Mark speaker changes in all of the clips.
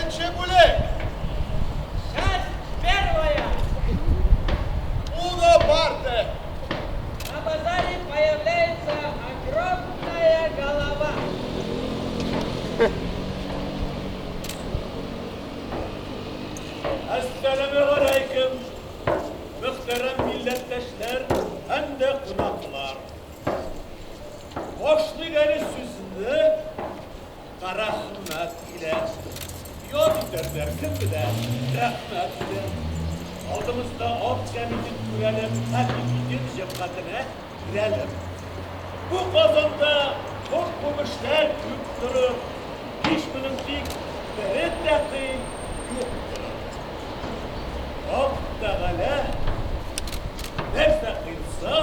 Speaker 1: Беренче бүлек.
Speaker 2: Часть первая.
Speaker 1: Уно parte.
Speaker 2: На базаре появляется огромная голова.
Speaker 3: Әссәламегаләйкем, мөхтәрәм милләттәшләр һәм дә кунаклар. Башлыйк әле сүзне Карахмәт илә. Яд итәрләр, кем белә, рәхмәт илә. Алдымызда ак кәмитен күрәлем һәм Никитин җәмгатенә керәлем. Бу Казанда күп-күп эшләр күп торыр, һич моның тик бере тәкый юктыр. Хак Тәгалә нәрсә кыйлса,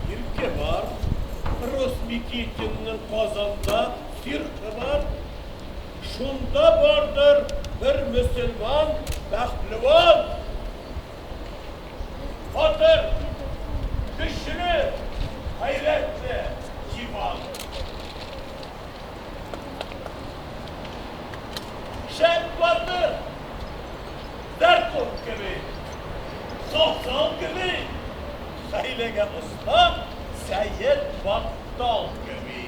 Speaker 3: ирке бар. Рус Никитинның Казанда циркы бар. Шунда бардыр бер мөселман пәһлеван. Батыр, көчле, гайрәтле Иван. Шәп батыр, Дәрком кеби, Сакал кеби, хәйләгә оста Сәет Баттал кеби.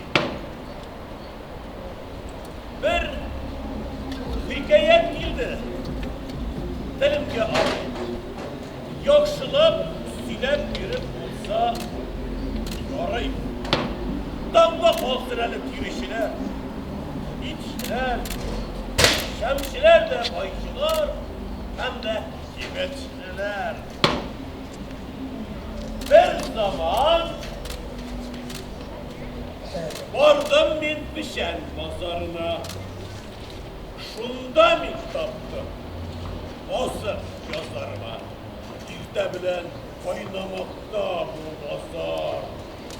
Speaker 3: Бер хикәят килде телемгә алып. Яхшылап сөйләп биреп булса ярый. Таңга калсын әле тиречеләр, итчеләр, шәмчеләр дә байчылар һәм дә кибетчеләр. Бер заман Бардым мин Печән базарына. Шунда мин таптым азык язарга. Иртә белән кайнамакта бу базар.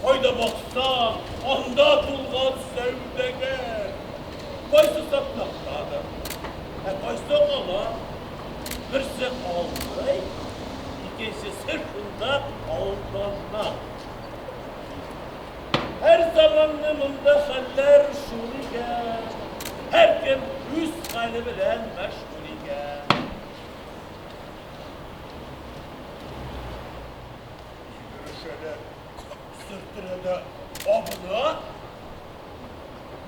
Speaker 3: Кайда баксаң, анда тулган сәүдәгәр. Кайсы сатмактадыр, ә кайсы ала. Берсе алмый, икенчесе шунда алдана. Һәр заманны монда хәлләр шул икән, һәркем үз хәле белән мәшгуль икән. Йөгерешәләр, сөртенә дә абына.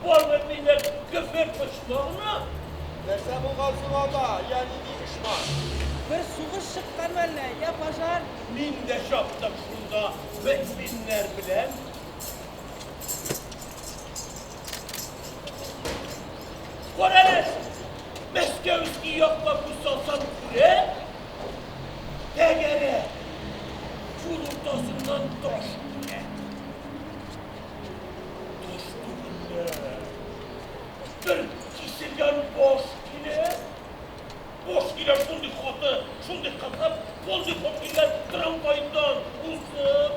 Speaker 3: Бар мөэминнәр көфер почмагына.
Speaker 1: Нәрсә булган соң анда, я нинди дошман?
Speaker 2: Бер сугыш чыккан мәллә, я пожар?
Speaker 3: Мин дә чаптым шунда мөэминнәр белән. Карале, Мәскәүский якка күз салсам күрәм, тәгәрә, юл уртасыннан таш килә. Таш түгел лә. Бер киселгән баш килә. Баш килә шундый каты, шундый кысып, шундый хуш килгән трамвайдан узып.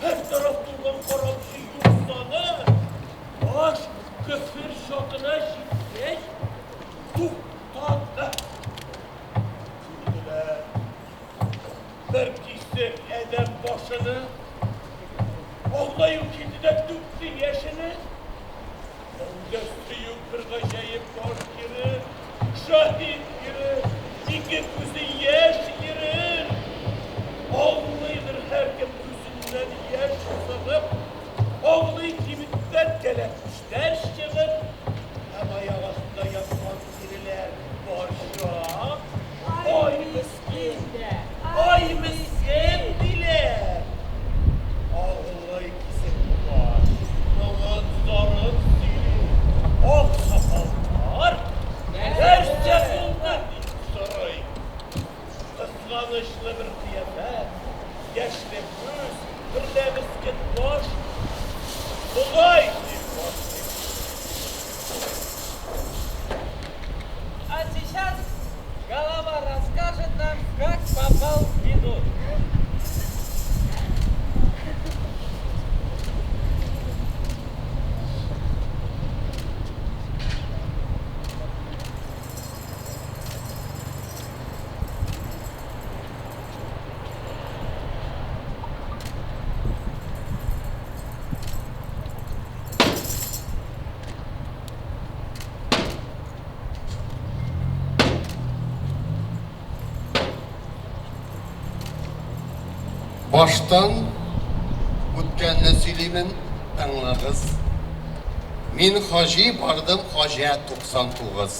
Speaker 3: Һәр тараф тулган караучы юксаны, баш көфер чатына җиткәч, туктады. Күрделәр. Бер кисек адәм башыны, Аглаю килде дә түкте яшене. Әүдә сөю бер гаҗәеп баш йөрер, Шаһит йөрер, ике күзе яшь йөрер. Аглыйдыр һәркем күзеннән яшь сыгып, Аглый кибеттән кәләпүшләр чыгып, Һәм аяк астында яткан Тиреләр барча. Ай мескен, ай мескен диләр. Агыллый кисек бар, моңын зарын сөйли. Ак сакаллар нәрсә булды дип сорый. Кызганычлы бер кыяфәт, яшьле күз, берлә мескен баш. Болай дип башлый.
Speaker 4: Баштан үткәнне сөйлимен, тыңлагыз. Мин хаҗи бардым хаҗә 99.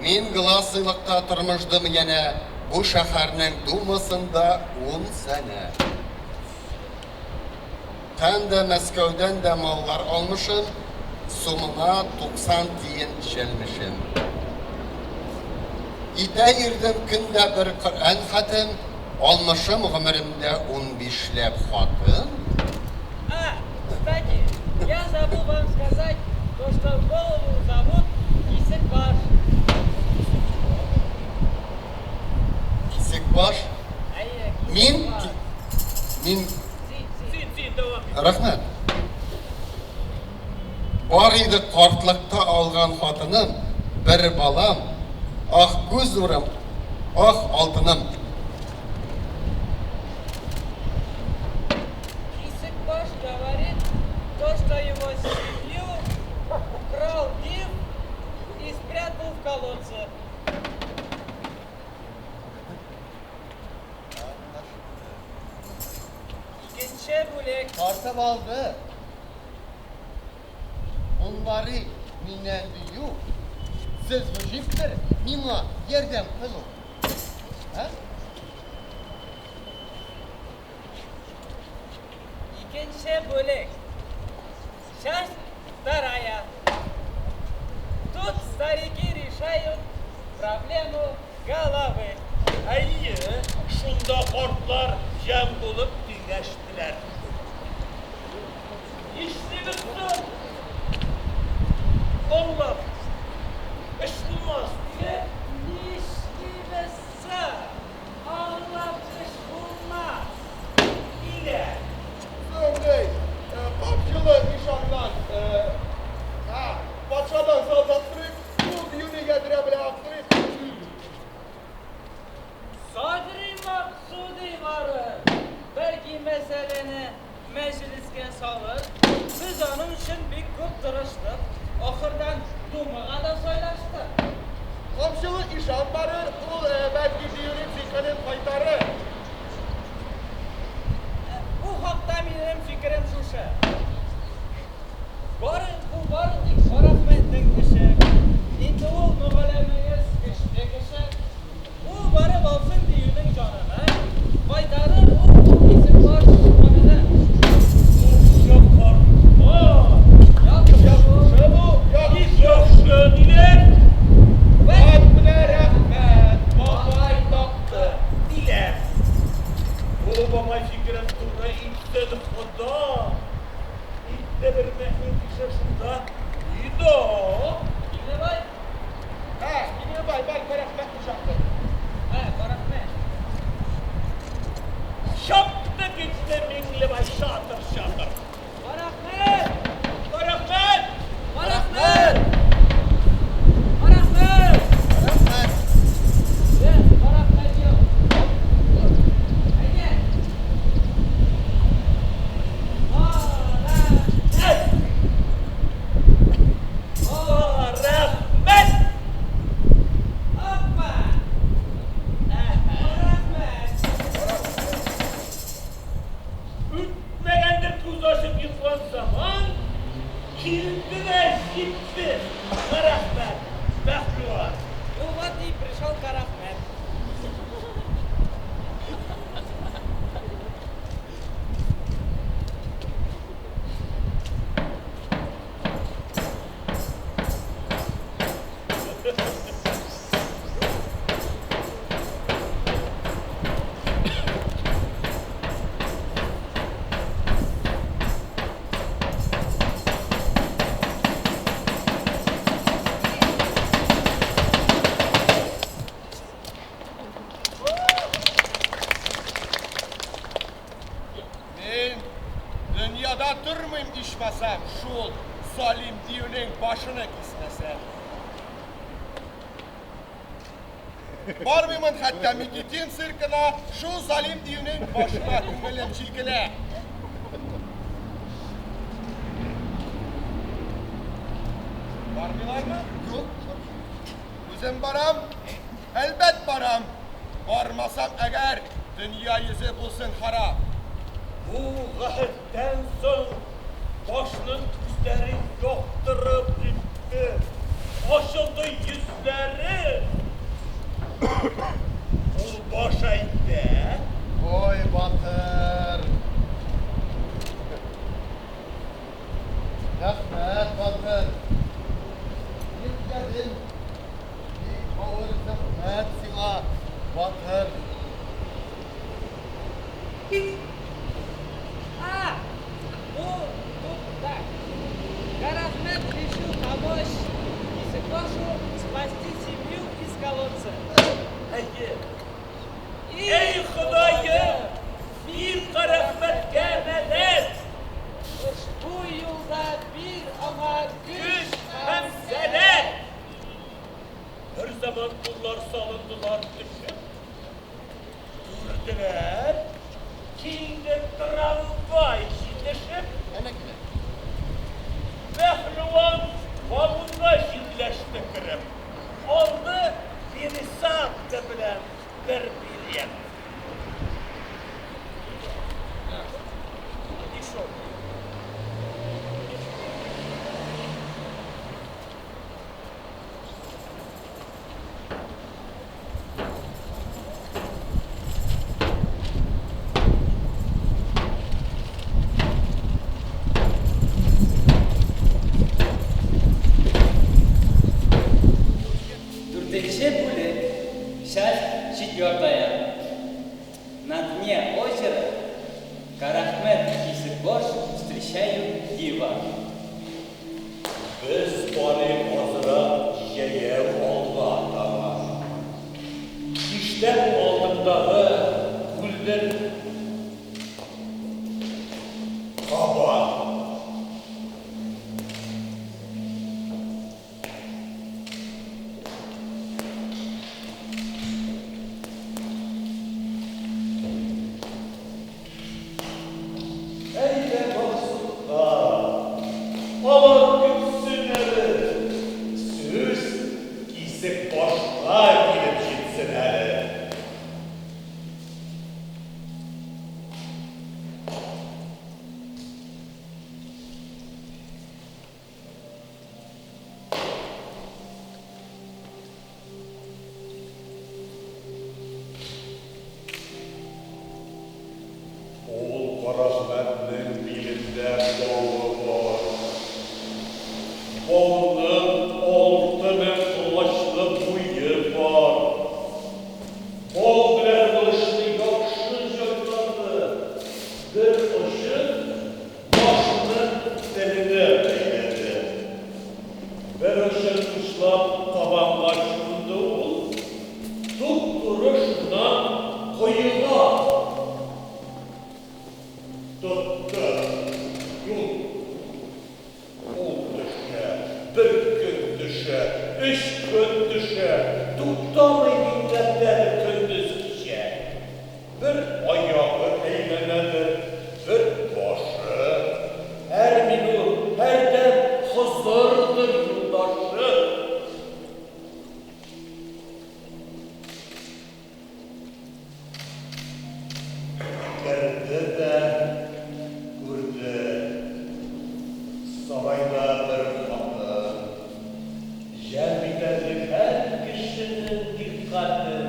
Speaker 4: Мин гласныйлыкта тормышдым янә бу шәһәрнең думасында ун сәнә. Тән дә Мәскәүдән дә маллар алмышым, сумына 90 тиен чәлмешем. Итә йөрдем көн дә бер Коръән хәтем, алмышым гомеремдә унбишләп хатын.
Speaker 2: А, кстати, я забыл вам сказать, то, что голову зовут Кисекбаш.
Speaker 4: Кисекбаш?
Speaker 2: Әйе,
Speaker 4: Мин?
Speaker 2: Кисекбаш.
Speaker 4: Мин
Speaker 2: Син, син.
Speaker 3: Син, син, дәвам ит.
Speaker 4: Рәхмәт. Бар иде картлыкта алган хатыным, бер балам, ах күз нурым, ах алтыным.
Speaker 2: Кисекбаш говорит, то, что его семью украл див и спрятал в колодце. Икенче бүлек.
Speaker 1: Тартып алды. Bunları миннән дию. Сез мөҗиптер миңа ярдәм кылу. Ә?
Speaker 2: Икенче бүлек. Часть вторая. Тут старики решают проблему головы.
Speaker 3: Әйе, шунда картлар җәм булып киңәштеләр. Нишлибез соң? Аңлап, эш булмас, диләр.
Speaker 2: Нишлибез соң? Аңлап эш булмас.
Speaker 3: Диләр.
Speaker 1: Соң, Капчылы ишаннан, ha, патшадан солдат сорыйк, ул диюне ядрә белән аттырыйк.
Speaker 2: Садри Максуди барыр. Бәлки мәсьәләне мәҗлескә салыр. Без аның өчен бик күп тырыштык. Ахырдан Думага да сайлаштык.
Speaker 1: Камчылы ишан барыр, ул бәлки диюнең зиһенен кайтарыр.
Speaker 2: Бу хакта минем фикерем шушы. Бары бу бары тик Карахмәтнең эше. Инде ул мөгалләмегез көчле кеше. Ул барып алсын диюнең җанына, кайтарыр ул бу Кисекбаш канына.
Speaker 3: Шушы картлар
Speaker 2: Яхшы бу.
Speaker 1: Яхшы бу,
Speaker 3: бик
Speaker 1: яхшы.
Speaker 3: яхшы, диләр.
Speaker 2: Вәт
Speaker 1: Ат белән рәхмәт, бабай тапты.
Speaker 3: Диләр. Бу бабай фикерен туры итсен Хода. Итте бер мөэмин кеше шунда. Иде.
Speaker 2: Миңлебай.
Speaker 1: Ә, Миңлебай, бар, Карахмәтне чакыр.
Speaker 2: Ә, Карахмәт.
Speaker 3: Чапты китте Миңлебай шатыр-шатыр.
Speaker 2: Карахмәт!
Speaker 3: Карахмәт!
Speaker 2: Карахмәт! Карахмәт!
Speaker 1: Рәхмәт.
Speaker 2: Е, Карахмәт юк. Әйдә. Карахмәт!
Speaker 3: Карахмәт!
Speaker 2: Опа! Карахмәт!
Speaker 3: Үтмәгәндер күз ачып йомган заман, килде дә җитте. Карахмәт, пәһлеван.
Speaker 2: Ну вот и пришел Карахмәт.
Speaker 1: Мин дөньяда тормыйм ичмасам, шул залим диюнең башыны кисмәсәм. Бармыймын хәтта Микитин циркына, шул залим диюнең башына күңелем җилкенә. Бармыйлармы? Юк. Үзем барам. Әлбәт барам. Бармасам әгәр, дөнья йөзе булсын харап.
Speaker 3: Бу гаһедтән соң башның күзләре яктырып китте, ачылды йөзләре. Ул баш әйтә.
Speaker 4: Ой, батыр! Рәхмәт, батыр! Йөкләдең. Бик авыр зәхмәт сиңа, батыр.
Speaker 2: А, бу тут так. Карахмет решил помочь Кисекбашу спасти семью из колодца.
Speaker 3: Әйе. Эй, Ходаем, бир Карахмәткә мәдәт!
Speaker 2: Ошбу юлда бир аңа көч
Speaker 3: һәм сәләт! Берзаман куллар салындылар төшеп. Күрделәр, килде трамвай җитешеп.
Speaker 4: Әнә килә.
Speaker 3: Пәһлеван вагонга җирләште кереп. Алды пересадка белән бер билет.
Speaker 2: Дүртенче бүлек, Часть четвертая. На дне озера Карахмет и Кисекбаш встречают дива.
Speaker 3: Без барыйк азрак җәяү алга таба. Киштәм алдындагы күлнең кабан. Әйдә барсыннар, алар көтсен әле, сүз Кисекбашка килеп җитсен әле. Ул Карахмәтнең билендә бавы бар. Бауның 6000 колачлы буе бар. Бау белән ул эшне яхшы җайлады. Бер очын башның теленә бәйләде. Бер очын учлап табанга чумды ул, туп-туры шуннан коега тотты юл. Ул төшә, бер көн төшә, өч көн төшә, туктамый миңнәрдәдер көндез-кичә. Бер аягы әйләнәдер, бер башы. Һәр минут, һәр дәм Хозырдыр юлдашы. Керде дә күрде, сарайда бер хатын. Җәлп итәрлек һәр кешенең дикъкатен.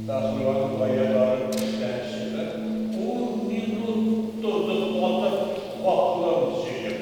Speaker 3: Пәһлеван кая барып эштән чыгып, ун минут торды катып, гакылын җыеп.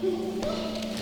Speaker 1: Юк.